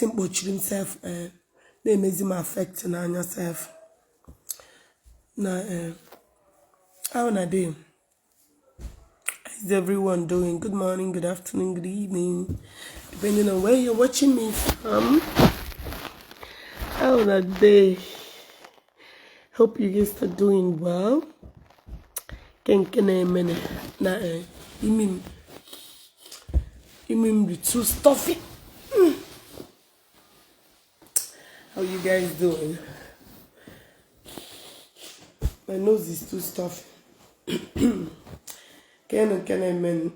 Thing kpọchiri m sef na-emezi m affect n'anya sef. Na how una dey? How's everyone doing? Good morning, good afternoon, good evening, depending on where you're watching me from. How una dey? Hope you guys are doing well. Ke nke na-emene na imi m imi m dị too stuffy. How you guys doing? My nose is too stuffy. Kenu nke na-emene.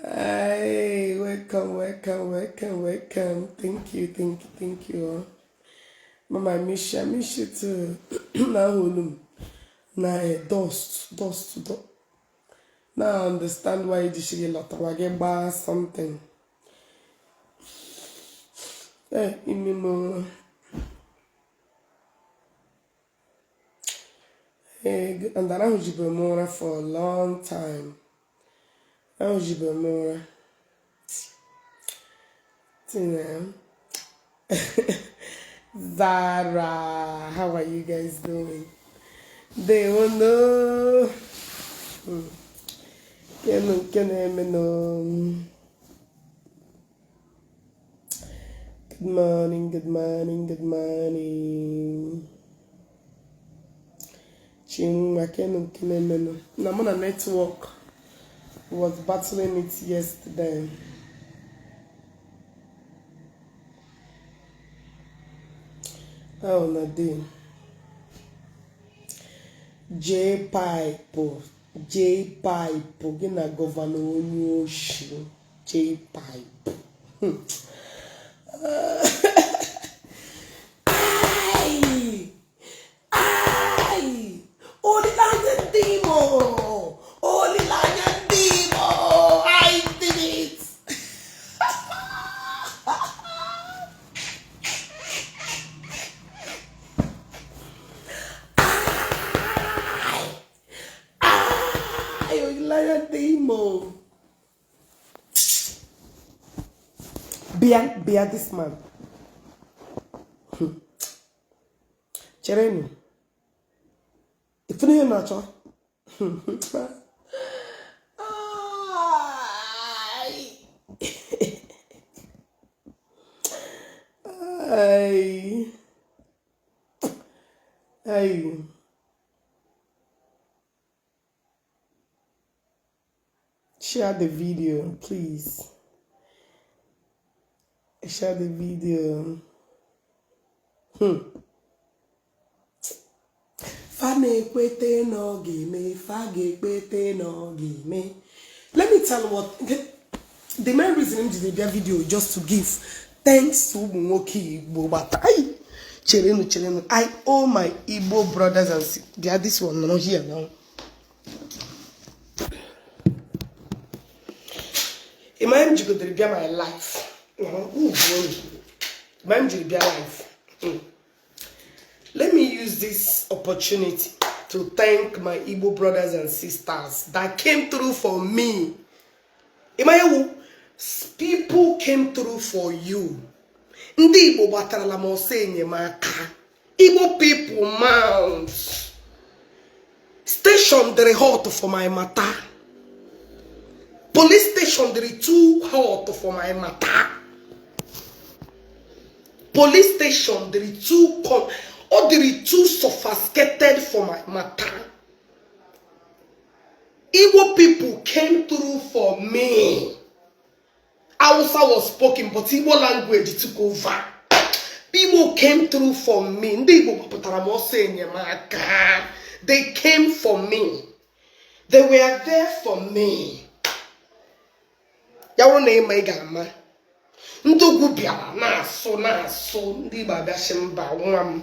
Hey, welcome, welcome, welcome, welcome. Thank you, thank you, thank you. Mama, I miss you. I miss you too. Na olu m na dust, dust, dust. Now I understand why you should lọtawa gị gbaa something. Imi m. And arahụjibe m ụra for a long time. Arahụjibe m ụra. Tina. Zara, how are you guys doing? They will know. Kenu nke na-eme no. Good morning, good morning, good morning. Chinwa, kenu nke na-eme no. Na mụ na network was battling it yesterday. How una dey? J Pipe, J Pipe, gị na Governor onye oshi, J Pipe. Ai! Ai! Olileanya ndị Imo! Olileanya ndị Imo! I did it! Ai! Olileanya ndị Imo! Bịa, bịa, this man. Cherenụ. Ifunu ihe na-achọ? Ai! Ai! Ai! Share the video, please. Share the video. Fa na-ekwete na ọ ga-eme, fa ga-ekwete na ọ ga-eme. Let me tell you what the main reason m jiri bịa video, just to give thanks to ụmụ nwoke Igbo gbata. Ai, cherenụ, cherenụ. I owe my Igbo brothers and sisters. Bịa, this one nọ here now. Ịma m jigodere bịa my life. Ịma m jiri bịa life. Let me use this opportunity to thank my Igbo brothers and sisters that came through for me. Ịma people came through for you. Ndị Igbo gbatarala m ọsọ enyemaka. Igbo people mount. Station dịrị hot for my matter. Police station dịrị too hot for my matter. Police station dịrị too com ọ dịrị too sophisticated for my matter. Igbo people came through for me. Hausa was spoken, but Igbo language took over. People came through for me. Ndị Igbo gbapụtara m ọsọ enyemaka. They came for me. They were there for me. Ya bụrụ na ịma ị ga-ama. Ndị ugwu bịara na-asụ na-asụ, ndị Igbo abịachi mba nwa m.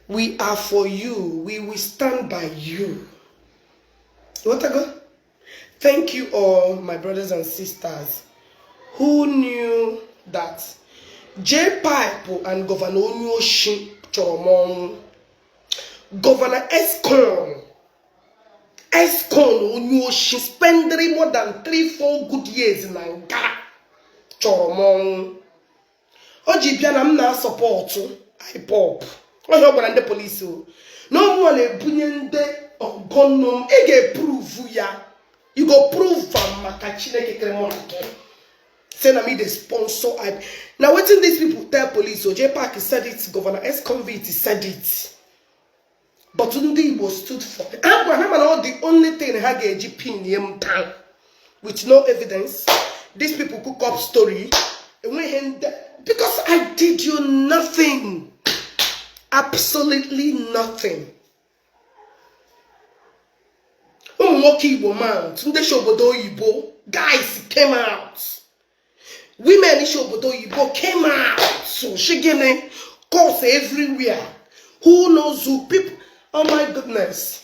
We are for you. We will stand by you. Ịghọtago? Thank you all, my brothers and sisters, who knew that J Pipe and Governor Onyeoshi chọrọ m ọnwụ. Governor Escon, Escon Onyeoshi spending more than 3, 4 good years na nga. Chọrọ m ọnwụ. O ji bịa na m na-asupport IPOB. Onye ọ gwara ndị polisi o na ọmụnwa na-ebunye ndị ọgọnụ m. Ị ga-eprove ya, you go prove am, maka Chineke kere mụ na gị. Say na me dey sponsor I na wetin these people tell police o. Jpac said it, Governor ex-convict said it, but ndị Igbo stood for ha. Gwara ha mana ọ the only thing ha ga-eji pin m down with no evidence. These people cook up story enweghị ndị, because I did you nothing, absolutely nothing. Ụmụ nwoke Igbo mount, ndị si obodo oyibo, guys came out, women si obodo oyibo came out. So shigini cause everywhere. Who knows who people? Oh my goodness,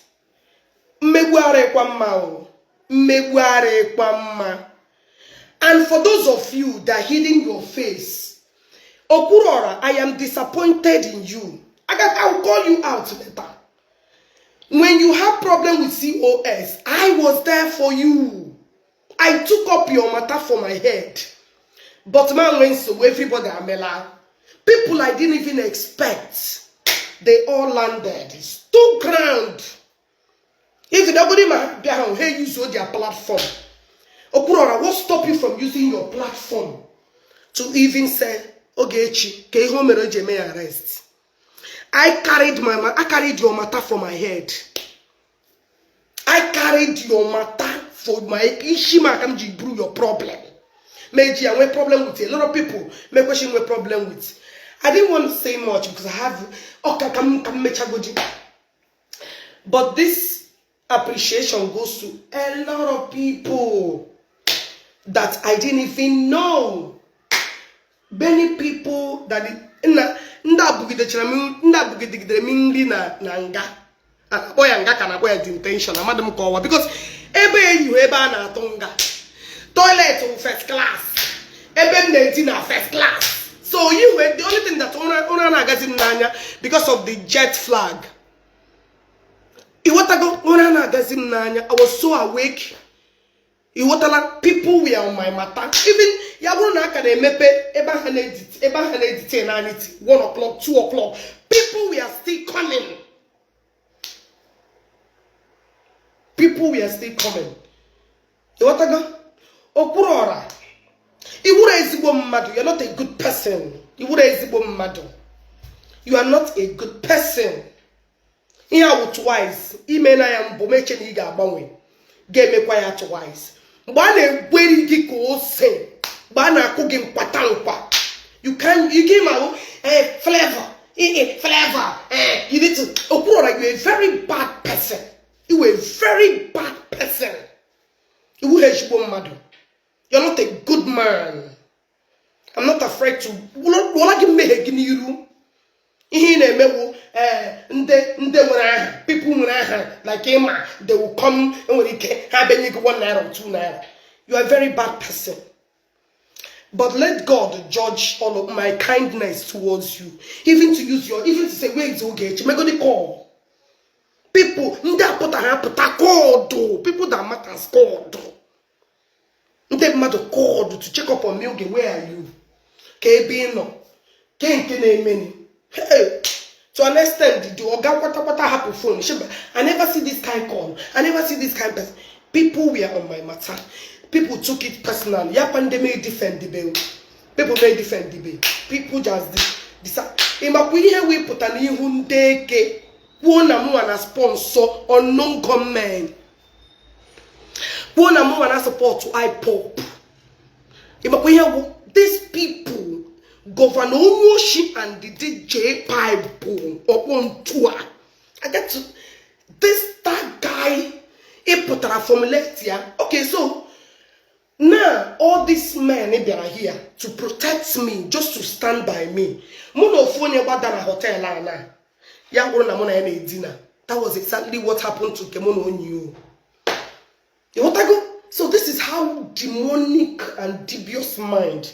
mmegbu arịkwa mma o, mmegbu arịkwa mma. And for those of you that hiding your face, Okwuluora, I am disappointed in you. I will call you out later. When you have problem with COS, I was there for you. I took up your matter for my head. But man, when so everybody amela, people I didn't even expect, they all landed. Stood ground. If nobody ma bịa hey, use their platform. Okwuluora, what stop you from using your platform to even say, "Ogechi, ka ihe o mere o ji eme ya arrest"? I carried your matter for my head. I carried your matter for my isi, maka m ji buru your problem. Meji ya nwee problem with a lot of people. Mekweshi nwee problem with. I didn't want to say much because I have ọka ka m mechagodi. But this appreciation goes to a lot of people that I didn't even know. Many people that nna ndị abụgidechara m, ndị abụgidegidere m nri na nga a na-akpọ ya nga, ka na-akpọ ya detention, amadị m ka ọwa, because ebe eyihu ebe a na-atụ nga, toilet wụ first class, ebe m na-edina first class. So yihu, the only thing that ụra na-agazi m n'anya because of the jet flag, ịghọtago, ụra na-agazi m n'anya. I was so awake, ịghọtala? People were on my matter. Even ya bụrụ na aka na-emepe ebe ahụ na-edit, ebe ahụ na-edite naanị 1 o'clock, 2 o'clock, people were still coming, people were still coming, ịghọtago? Okwuluora, iwuru ezigbo mmadụ. You're not a good person. Iwuru ezigbo mmadụ. You are not a good person. Ihe a wụ twice ime na ya mbụ, meche na ị ga-agbanwe, ga-emekwa ya twice. Mgbe a na-egweri gị ka ose, mgbe a na-akụ gị nkwata nkwa, you can you give my flavor, flavor, you need to. Okwuluora, you are a very bad person. You are a very bad person. Iwu ha ezigbo mmadụ. You're not a good man. I'm not afraid to wụla gị mmehie gị n'iru. Ihe ị na-emewu, ee, ndị nwere aha, people nwere aha like ịma, they will come, enwere ike ha benye gị 1 naira or 2 naira. You are a very bad person, but let God judge all of my kindness towards you, even to use your, even to say, "Where is Ogechi?" Megodi call people ndị apụtara apụta kọdụ, people that matters, kọdụ ndị mmadụ, kọdụ to check up on me. "Oge, where are you? Ka ebe ị nọ, ke nke na-emeni?" Hey, to an extent, the oga kwata hapụ phone. Sheba, I never see this kind call, I never see this kind person. People were on my matter. People took it personal. Ya kwa ndị may defend the bill, people may defend the bill, people just decide. Ịmakwa ihe wepụta n'ihu ndị eke kwuo na mụnwa na sponsor unknown gunmen, kwuo na mụnwa na support IPOB. Ịmakwa ihe bụ these people, Governor Onyeoshi and the DJ Pipe ọkpọ ntu a. I get to this, that guy ịpụtara from left ya. Okay, so now all these men bịara here to protect me, just to stand by me. Mụ na ofu onye gbada na hotel a na ya gwụrụ na mụ na ya na-edina. That was exactly what happened to nke mụ na onye o. Ịghọtago? So this is how demonic and dubious mind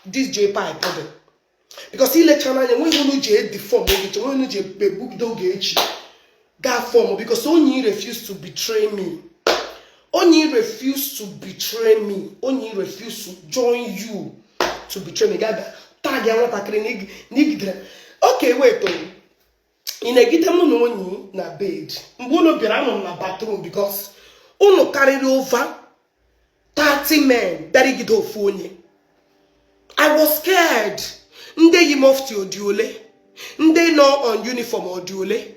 this J Pipe dị, because ilecha n'anya, nweghị unu ji edifọm Ogechi, nweghị unu ji egbugide Ogechi gaa form, because onye refuse to betray me, onye refuse to betray me, onye refuse to join you. To betray me, gaa tag ya nwatakịrị na igidere. Okay, wait o, ị na-egide mụ na onyi na bed. Mgbe unu bịara, anọ m na bathroom because unu karịrị over 30 men bịara igide ofu onye. I was scared. Ndị yi mufti odi ole? Ndị nọ on uniform odi ole?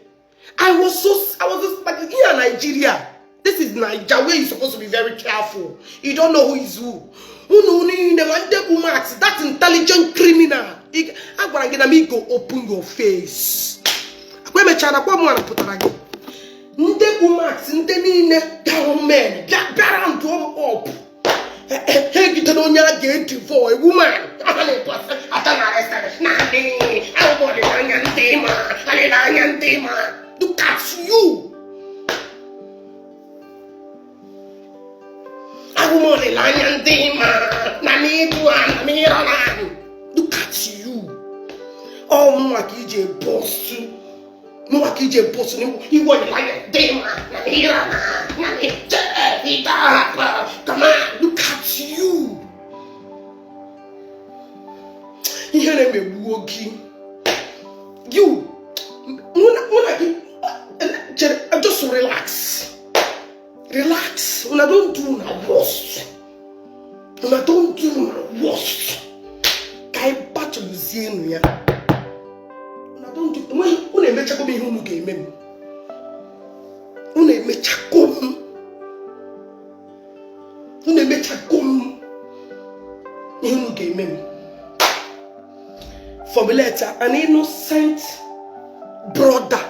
I was just like, here, Nigeria, this is Naija where you supposed to be very careful. You don't know who is who. Unu niile ma ndị bụ Max, that intelligent criminal. Agwara gị na m go open your face. Akwa emechara kwa mụ pụtara gị. Ndị bụ Max, ndị niile gahụ men bịara ndụ m up. Ha egidere onye a ga-edivo, a woman. Naanị ọdịnanya ndị ma ọdịnanya ndị ma. Look at you. Ahụ m ọdịnanya ndị ma na n'ibu a na n'ịrọ na. Look at you. Ọ mụnwa ka ije bọsụ. Mụnwa ka ije bọsụ n'iwu ọdịnanya ndị ma na n'ịrọ na na n'ije ịda. Come on, look at you. Ihe na-emegbuo gị. You, mụ na gị chere, just relax. Relax. Una don do una worst. Una don do una worst. Ka anyị batụlụzienụ ya. Una don do, enweghị, unu emechago m ihe unu ga-eme m. Unu emechago m. Unu emechago m ihe unu ga-eme m. Formulate an innocent brother.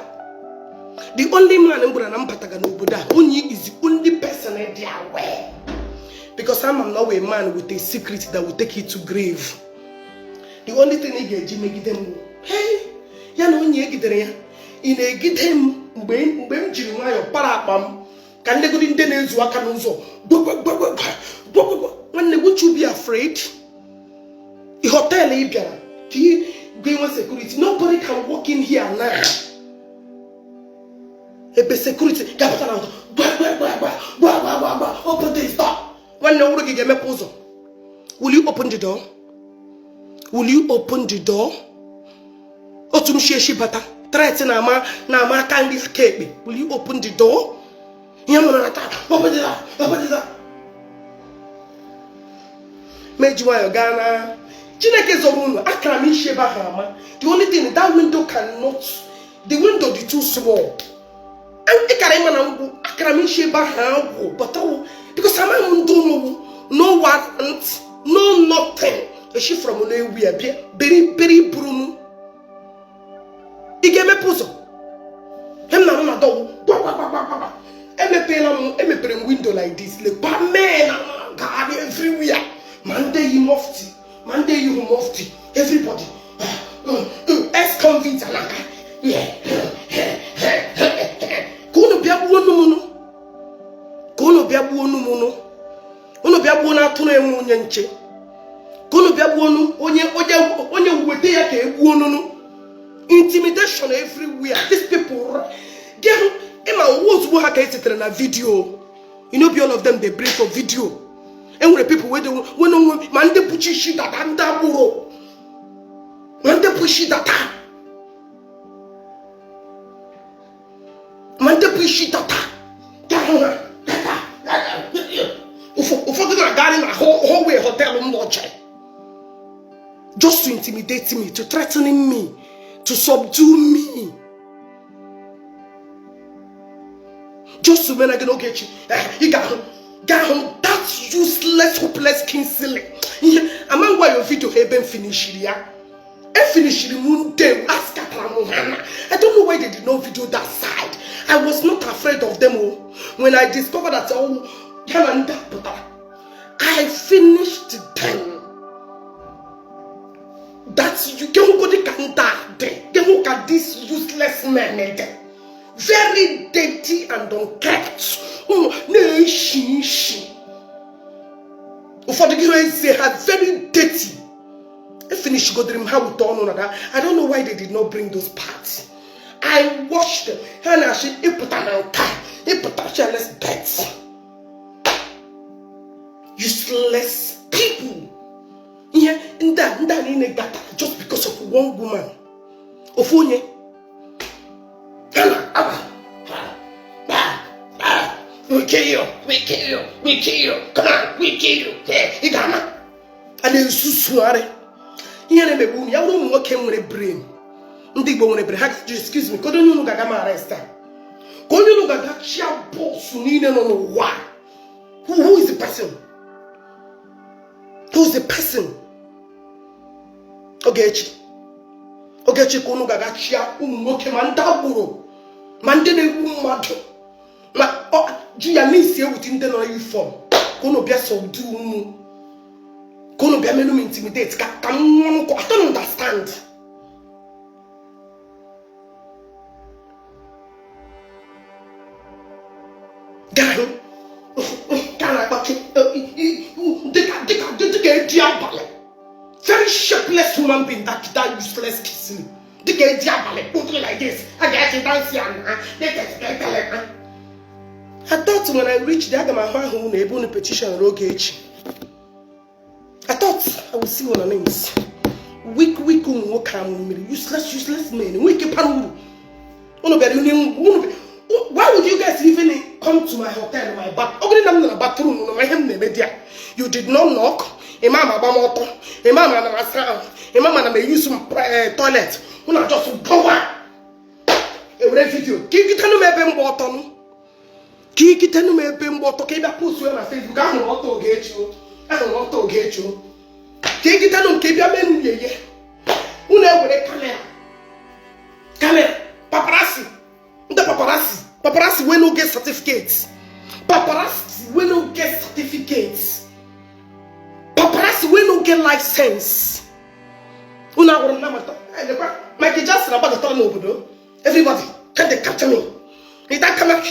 The only man m gwara na m bataga n'obodo a, onye is the only person dị aware. Because I'm not a man with a secret that will take you to grave. The only thing ị ga-eji megide m, hey, ya na onye egidere ya, ị na-egide m mgbe m jiri nwayọọ para akpa m ka nlegodi ndị na-ezu aka n'ụzọ. Gwagwagwagwagwagwagwa. Nwanne, would you be afraid? The hotel ị bịara ka ị ga-enwe security. Nobody can walk in here now. Ebe security ga-apụta na ụzọ gwa gwa gwa gwa gwa gwa gwa gwa, open this door. Nwanne, ọhụrụ gị ga-emepe ụzọ. Will you open the door? Will you open the door? Otu m shi eshi bata, threat na-ama na-ama aka nri aka ekpe. Will you open the door? Ihe m na taa, open the door, open the door. Meji nwayọ gaa na Chineke zọrọ unu. Akara m isi ebe ahụ ama. The only thing, that window cannot, the window dị too small. Ị kara ịma na ngwụ akara m isi ebe ahụ agwụ but ọwụ because amaghị m ndị ụmụwụ. No warrant, no nothing. Eshi from na-ewu ya bịa beri beri buru m. Ị ga-emepe ụzọ? Hem na m na dọwụ gwa gwa gwa gwa gwa. Emepeela m, emepere m window like this. Lekwa men gagharị everywhere, ma ndị yi mufti, ma ndị yi mufti, everybody, ex-convict alaka ka unu bịa gbuo nụ, ka unu bịa gbuo nụ, unu bịa gbuo na atụrụ enwe onye nche, ka unu bịa gbuo onye onye onye weta ya ka egbuo nụnụ. Intimidation everywhere. These people get ịma owu ozugbo ha ka esitere na video. You know, be all of them dey bring for video. Enwere people wey dey wey no nwe, ma ndị bụchi isi dada, ndị agbụrụ, ma ndị bụ isi dada, ma ndị bụ isi dada. Ga-ahụ ha ụfọdụ na-agagharị na hallway hotel m lọjiri just to intimidate me, to threatening me, to subdue me, just to mena gị n'oge echi. Ị ga-ahụ, ga-ahụ that useless, hopeless Kingsley. Ihe ama ngwa your video ha ebe m finishiri ya, efinishiri m nde askatara m ha na I don't know why they did not video that side. I was not afraid of them. Oh, when I discovered that, oh, ya na ndị a pụtara, I finished them. That you gehụgodi ka ndị a dị, gehụ ka this useless men dị, very dirty and unkept, na-eshi ishi. Ụfọdụ gị eze ha very dirty. Efinishigodiri m ha wute ọnụ na that. I don't know why they did not bring those parts. I watched them. Ha na-achị ịpụta na nka ịpụta careless death, useless people. Ihe ndị One woman, ofu onye. We kill you, we kill you, we kill you, come on, we kill you. Ị ga-ama a na-esusugharị ihe na-emegbu unu. Ya bụrụ ụmụ nwoke nwere brain, ndị Igbo nwere brain, ha ga-ajụ, "Excuse me, kedu onye unu ga-aga ma arrest a? Ka onye unu ga-aga chia bọsụ niile nọ n'ụwa? Who is the person? Who is the person?" Ogechi, Ogechi, ka unu ga-aga chia ụmụ nwoke, ma ndị agboro, ma ndị na-egbu mmadụ, ma ji ya n'isi ewuti ndị nọ uniform, ka unu bịa sọdu ụmụ, ka unu bịa melu m intimidate, ka m nwụrụ? I don't understand. Gaa ka na-akpọchi dịka edi abalị, very shapeless human being, that useless kissing dịka edi abalị kpụtụrụ like this. A ga-achị dance ya na. I thought when I reached there, aga m ahụ ahụ unu ebe unu petition Ogechi. I thought I would see una names. Weak, weak ụmụ nwoke amụ mmiri, useless, useless men. Nwee ike para uru unu bịara unu. Why would you guys even come to my hotel, my bath? Ọ bụrụ na m nọ na bathroom na ihe m na-eme there, you did not knock. Imam agba m ọtọ, imam ana m asa ahụ, imam ana m e-use m toilet, unu just gbawa ewere video ka ikitenụ m ebe mgba ọtọ nụ, ka ikitenụ m ebe mgba ọtọ, ka ị bịa post ya na Facebook, "Ahụrụ ọtọ Ogechi o, ahụrụ ọtọ Ogechi o." Ka ikitenụ m, ka ị bịa mee m yeye. Unu ewere camera, camera paparazzi, ndị paparazzi, paparazzi wey no get certificate, paparazzi wey no get certificate, paparazzi wey no get license. Unu agwụrụ m na mata lekwa Michael Jackson agbadatara n'obodo. Everybody can dey capture me. Is that camera?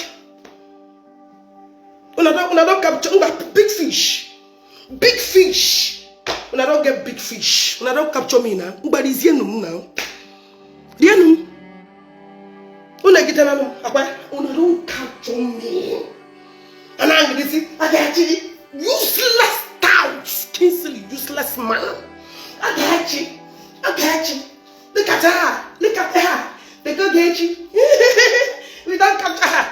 Una don capture una big fish, big fish. Una don get big fish. Una don capture me na mgbarizienu m na rienu m. Unu egidela m akwa. Una don capture me. Ana angirisi Agachi, useless tout, Kingsley, useless man. Agachi, Agachi, look at her, look at her. They go Ogechi, we don capture her.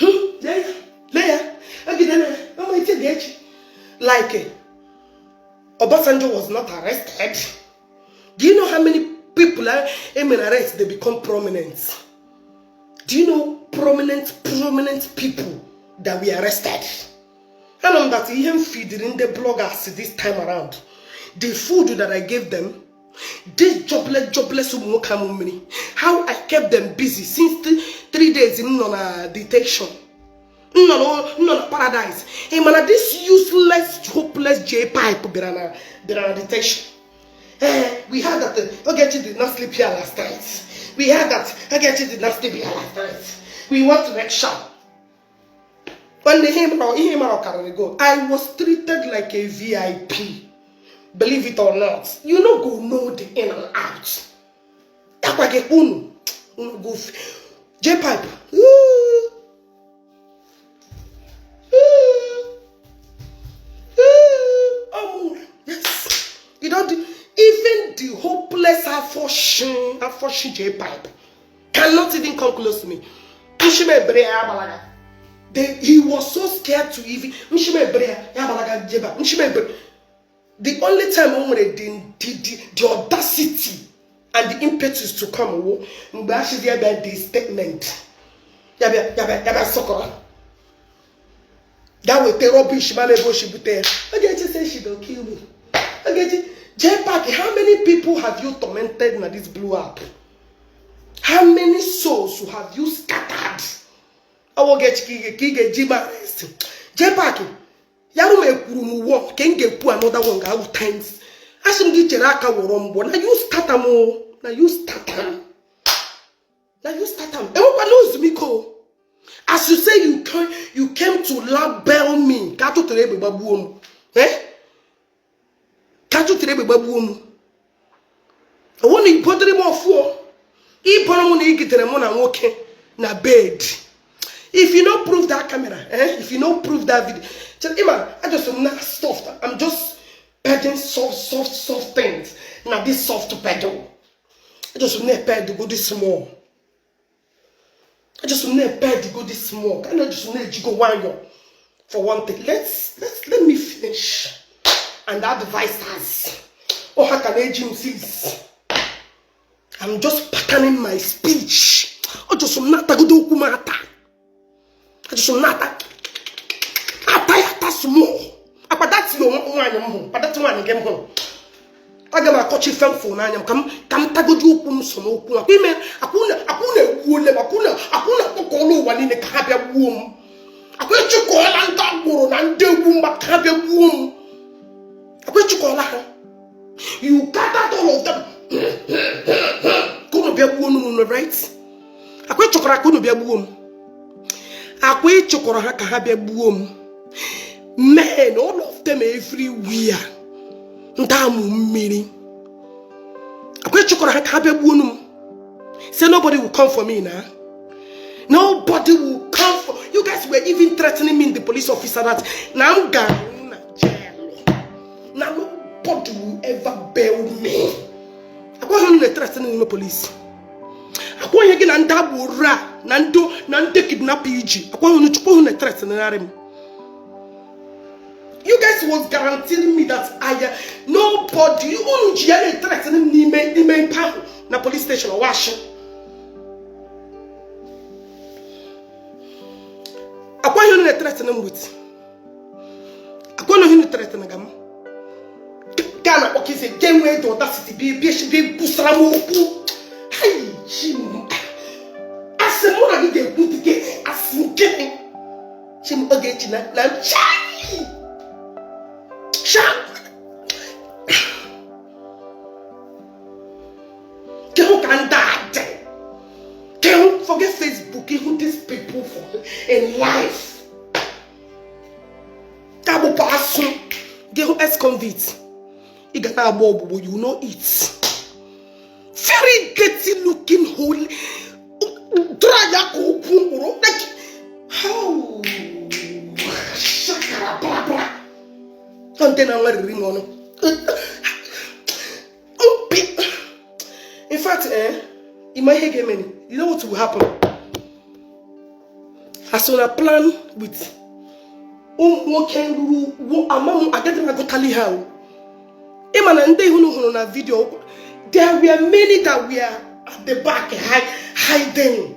Lee ya, lee ya, egidela ya ọma ite Ogechi. Like Obasanjo was not arrested. Do you know how many people are in arrest, they become prominent? Do you know prominent, prominent people that were arrested? I know that even feeding the bloggers this time around, the food that I gave them, this jobless, jobless ụmụ nwoke amụ mmiri, how I kept them busy since 3 days m nọ na detention, m nọ na paradise. Ị mana this useless, hopeless J pipe bịara na detention. We heard that Ogechi did not sleep here last night. We heard that Ogechi did not sleep here last night. We want to make sure. When the him or go, I was treated like a VIP. Believe it or not, you no go know the in and out. Takwage unu, unu go J pipe. Ooh. Ooh. Ooh. Oh, yes. You don't do, even the hopeless afoshin J pipe cannot even come close to me. Nshime ebere ya agbalaga. He was so scared to even nshime ebere ya agbalaga jeba. Nshime ebere. The only time o nwere the audacity and the impetus to come wo mgbe ashizi ya bịa the statement. Ya bịa, ya bịa, ya bịa sọkọrọ. Ga weta rubbish ma ebe o si bute ya. Ogechi say she go kill me. Ogechi, J Park, how many people have you tormented na this blue app? How many souls have you scattered? Ọwọ́ Ogechi ka ị ga-eji ma arrest. J Park, ya rụ m ekwuru m one, ka m ga-ekwu another one ga-awụ times. Asị m gị chere aka wọrọ mgbọ na you start am o, na you start am. Na you start am. Enwekwana ozumike o. As you say you came to label me, ka atụtụrụ egbe gbagbuo m. Eh? Ka atụtụrụ egbe gbagbuo m. Ọwụ na ibodere m ọfụọ. Ịbọrọ m na igidere mụ na nwoke na bed. If you no prove that camera, eh? If you no prove that video, just Ima, I just am not soft. I'm just peddling soft, soft, soft things. Now this soft pedal. I just need ped go this small. I just need ped go this small. I just need to go one for one thing. Let me finish. And advise us. Oh, how can I sis? I'm just patterning my speech. Oh, just not go do mata. I just not ata ata small. Akwa that's your nwaanyị m hụrụ. But that's nwaanyị gị m hụrụ. Aga m akọchi ife m fụrụ n'anya m ka m tagoji okwu m so n'okwu akwa ime akwụna akwụna egbuole m akwụna akwụna akpọkọọla ụwa niile ka ha bịa gbuo m, akwa echekọọla ndị agboro na ndị egwu mgba ka ha bịa gbuo m, akwa echekọọla ha. You gathered all of them ka unu bịa gbuo m, right? Akwa ịchọkọrọ ka unu bịa gbuo m, akwa ịchọkọrọ ha ka ha bịa gbuo m. Men, all of them everywhere, ndị amụ mmiri, akwa ịchọkọrọ ha ka ha bịa gbuo m. Say nobody will come for me now. Nobody will come for you. Guys were even threatening me, the police officer, that na m ga-anwụ na jail, na nobody will ever bail me. Akwa ha na-threatening n'ime police, akwa onye gị na ndị agboro a na ndị kidnapper iji akwa hụ chukwu hụ na-threatenarị m. You guys was guaranteeing me that I nobody, unu ji ya na-threaten m n'ime mpe ahụ na police station ọwashi. Akwa ihe unu na-threaten m with, akwa ihe unu threaten ga m ka na akpọ kisi ga enwee the audacity bịa kwusara m okwu. Hai chi m, asị mụ na gị ga-ekwu dike asị gịnị chi m Ogechi na chai sha kehu ka ndị a dị kehu. Forget Facebook, ihu these people for in life ka bụkwa asụ gị hụ ex-convict ị ga na-agba ọgbụgbọ. You know it, very dirty looking holy dry ya ka okwu mkpụrụ like how shakara bra bra ndị na nwariri m ọnụ mpi. In fact, ịma ihe ga-eme, you know what will happen as una plan with ụmụ nwoke ruru ama m agaghị m agụtali ha o. Ịma na ndị unu hụrụ na video, there were many that were at the back hiding.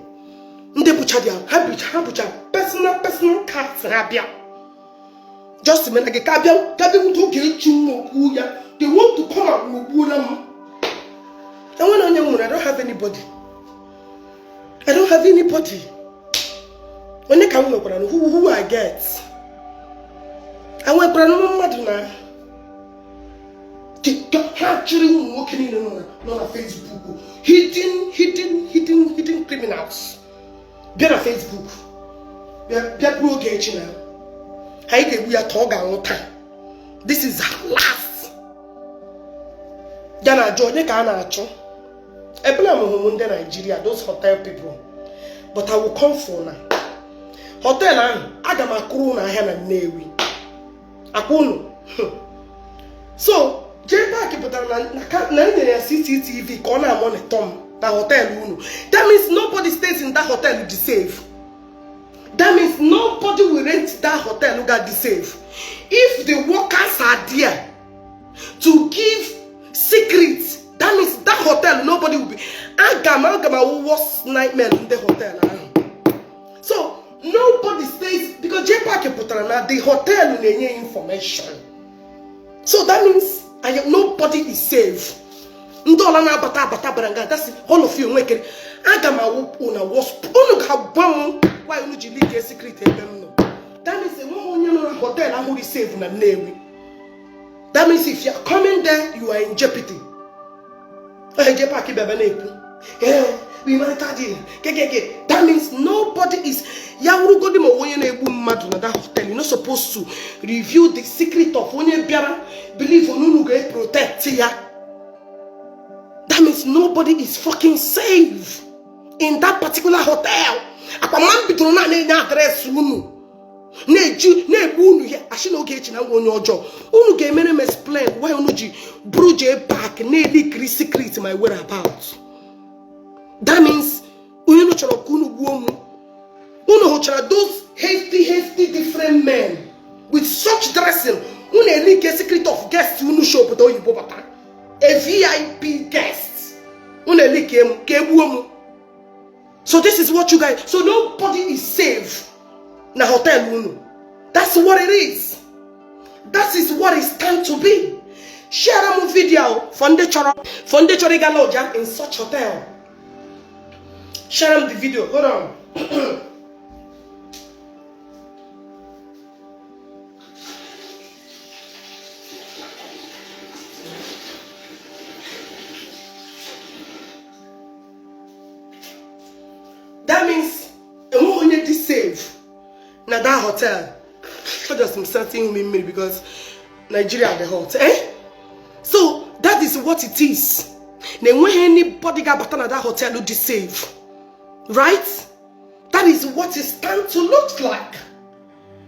Ndị bụcha dị ha bụcha personal cards ha bịa just mere gị ka bịa nwute Ogechi nwokwu ya. They want to come and nwogbuola m. Enwere onye nwere. I don't have anybody. I don't have anybody. Onye ka m nwekwara na who I get, enwekwara na mmadụ na ha chịrị ụmụ nwoke niile nọ na Facebook, hidden hidden hidden hidden criminals bịa na Facebook bịa bụrụ Ogechi na anyị ga-egbu ya ka ọ ga-anwụ taa. This is her last. Ya na-ajụ onye ka a na-achụ ebela m hụrụ ndị Nigeria, those hotel people, but I will come for na hotel ahụ. Aga m akụrụ unu ahịa na Nnewi akwa unu. So JPAC pụtara na e nyere ya CCTV ka ọ na-amonitor m na hotel unu. That means nobody stays in that hotel dị safe. That means nobody will rent that hotel ga dị safe. If the workers are there to give secrets, that means that hotel nobody will be. Aga m awụ worst nightmare ndị hotel ahụ. So nobody stays because JPAC pụtara na the hotel na-enye information. So that means nobody is safe. Ndị ọla na-abata abata bara nga that's all of you nwekere. Aga m awụpụ na wasp unu ga-agwa m why unu ji leak secret ebe m nọ. That means enweghị onye nọ na hotel ahụ dị safe na Nnewi. That means if you are coming there, you are in jeopardy. Onye JPAC bịaba na-ekwu we monitor the kekeke. That means nobody is ya wurugodi ma onye na-egbu mmadụ na that hotel. You're not supposed to reveal the secret of onye bịara believe unu ga-protect ya. That means nobody is fucking safe in that particular hotel. Akwa mma m bidoro na na-enye address unu, na-eji na-egbu unu ya asị na Ogechi na nwa onye ọjọọ. Unu ga-emere m explain why unu ji bụrụ jee park na-elikiri secret my whereabout. That means onye unu chọrọ ka unu gbuo m. Unu hụchara those hasty hasty different men with such dressing. Unu elike secret of guest unu show obodo oyibo bata, a VIP guest. Unu elike m ka egbuo m. So this is what you guys, so nobody is safe na hotel unu. That's what it is. That is what it stand to be. Share m video for ndị chọrọ, for ndị chọrọ ịga lodge in such hotel. Share m the video. Hold on. That means enweghị onye dị safe na that hotel. I just m starting ihu mmiri because Nigeria dị hot, eh? So that is what it is. Na enweghị anybody ga-abata na that hotel dị safe, right? That is what it stand to look like.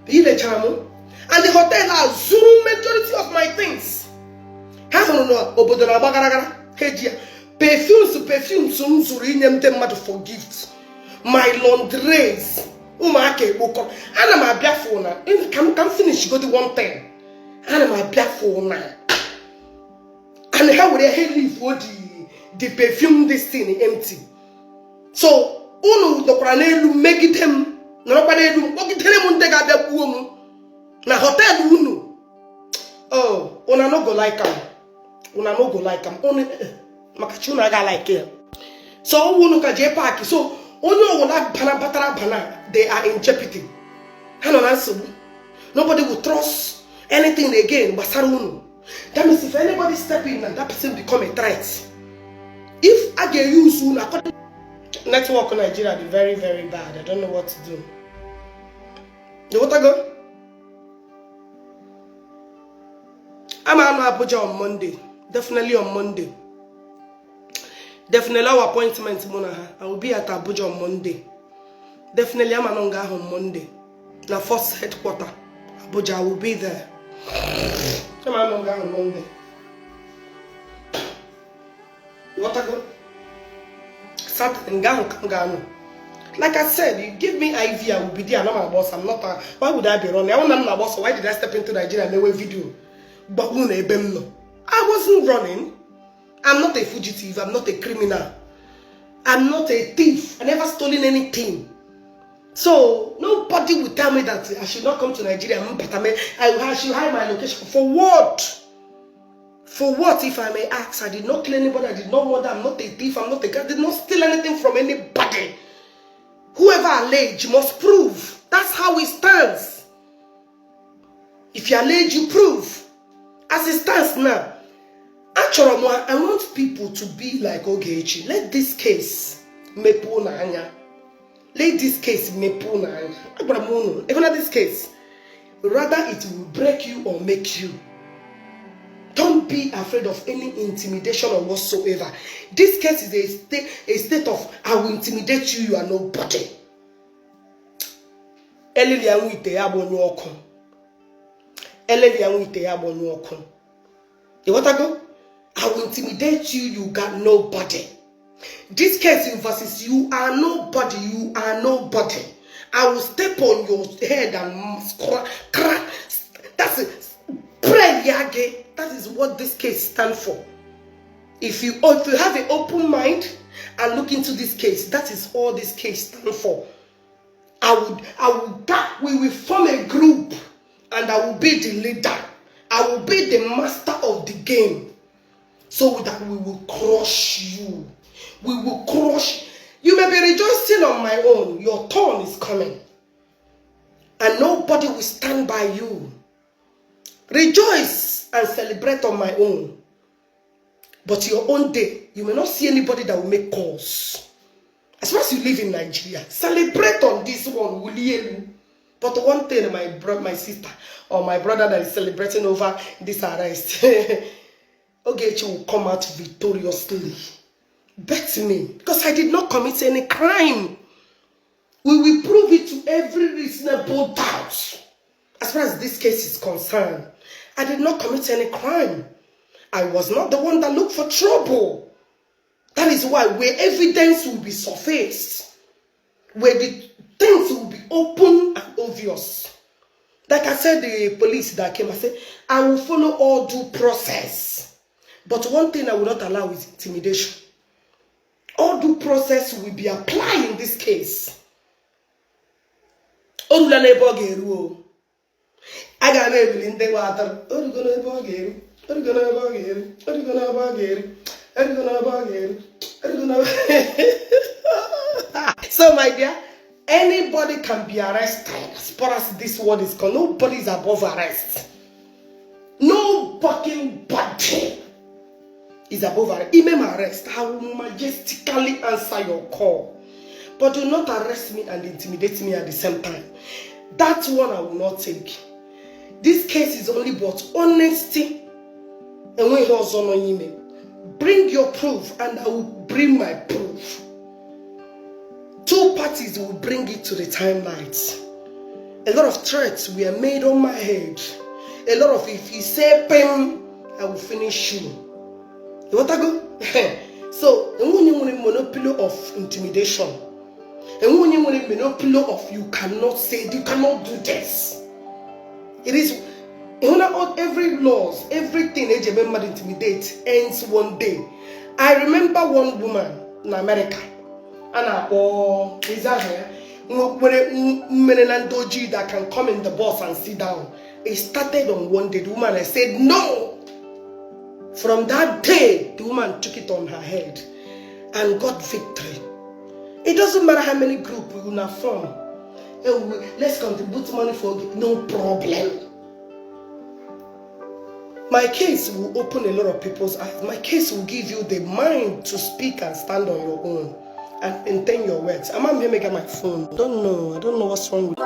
Ilechara m and the hotel a zuru majority of my things. Ha hụrụ na obodo na-agba gara gara, ha eji ya. Perfumes, perfumes m zụrụ inye ndị mmadụ for gift, my laundries, ụmụaka ekpokọ. Ana m abịa fụ na ka m finish godi one thing. Ana m abịa fụ na and ha were ha leave the perfume, this thing empty. So unu nọkwara n'elu megide m, nọrọkwa n'elu kpọgidere m ndị ga-abịa gbuo m na hotel unu. Oh, una no go like am. Una no go like am. Unu maka chi unu aga like ya. So unu ka jee park. So onye ọbụla bana batara bana, they are in jeopardy. Ha nọ na nsogbu. Nobody will trust anything again gbasara unu. That means if anybody step in, that person become a threat. If a ga-use unu according network Nigeria dị very very bad. I don't know what to do. You want to go? I'm on Abuja on Monday. Definitely on Monday. Definitely our appointment mụ na ha. I will be at Abuja on Monday. Definitely I'm on on Monday. Na first headquarter Abuja, I will be there. I'm on on Monday. You want to go? Saturday, nga ahụ ka m ga-anọ. Like I said, you give me IV, I will be there. I'm not my boss. I'm not a, why would I be running? I want my boss. So why did I step into Nigeria and make a video? But I wasn't running. I'm not a fugitive. I'm not a criminal. I'm not a thief. I never stolen anything. So nobody will tell me that I should not come to Nigeria. I should hide my location. For what? For what, if I may ask? I did not kill anybody. I did not murder. I'm not a thief. I'm not a guy. I did not steal anything from anybody. Whoever allege must prove. That's how it stands. If you allege, you prove. As it stands now, achọrọ m, I want people to be like Ogechi. Let this case mepee unu anya. Let this case mepee unu anya. Agwara m unu, even this case, rather it will break you or make you. Don't be afraid of any intimidation or whatsoever. This case is a state of I will intimidate you, you are nobody. Eleli ya nwe ite ya gbanyụ ọkụ. Eleli ya nwe ite ya gbanyụ ọkụ. Ịghọtago? I will intimidate you, you got nobody. This case versus you are nobody, you are nobody. I will step on your head and crack. That's it. Pray yage. That is what this case stands for. If you have an open mind and look into this case, that is all this case stands for. We will form a group and I will be the leader. I will be the master of the game. So that we will crush you. We will crush. You may be rejoicing on my own. Your turn is coming. And nobody will stand by you. Rejoice and celebrate on my own. But your own day, you may not see anybody that will make calls. As far as you live in Nigeria, celebrate on this one. Wulielu. But one thing, my sister or my brother that is celebrating over this arrest, Ogechi will come out victoriously. Bet me. Because I did not commit any crime. We will prove it to every reasonable doubt. As far as this case is concerned, I did not commit any crime. I was not the one that looked for trouble. That is why where evidence will be surfaced, where the things will be open and obvious. Like I said, the police that came, I said, I will follow all due process. But one thing I will not allow is intimidation. All due process will be applied in this case. O rula n'ebe ọ ga-eru o. A ga m ebili ndị nwe atụrụ. O rugo n'ebe ọ ga-eru. O rugo n'ebe ọ ga-eru. O rugo n'ebe ọ ga-eru. O rugo n'ebe ọ ga-eru. O rugo n'ebe. So, my dear, anybody can be arrested as far as this world is concerned. Nobody is above arrest. No fucking body is above arrest. Ime m arrest, I will majestically answer your call. But do not arrest me and intimidate me at the same time. That one I will not take. This case is only but honesty. Enweghị ọzọ nọ n'ime. Bring your proof and I will bring my proof. Two parties will bring it to the timeline. A lot of threats were made on my head. A lot of "If you say pim, I will finish you." You want to go? So, enwe onye nwere monopoly of intimidation. Enwe onye nwere monopoly of "You cannot say, you cannot do this." It is every laws, everything eji eme mmadụ intimidate ends one day. I remember one woman in America a na-akpọ ezi aha ya nwere mmere na ndị ojii that can come in the bus and sit down. It started on one day. The woman, I said no. From that day, the woman took it on her head and got victory. It doesn't matter how many group we will form. Let's contribute money for, no problem. My case will open a lot of people's eyes. My case will give you the mind to speak and stand on your own and maintain your words. I'm here making my phone. Don't know. I don't know what's wrong with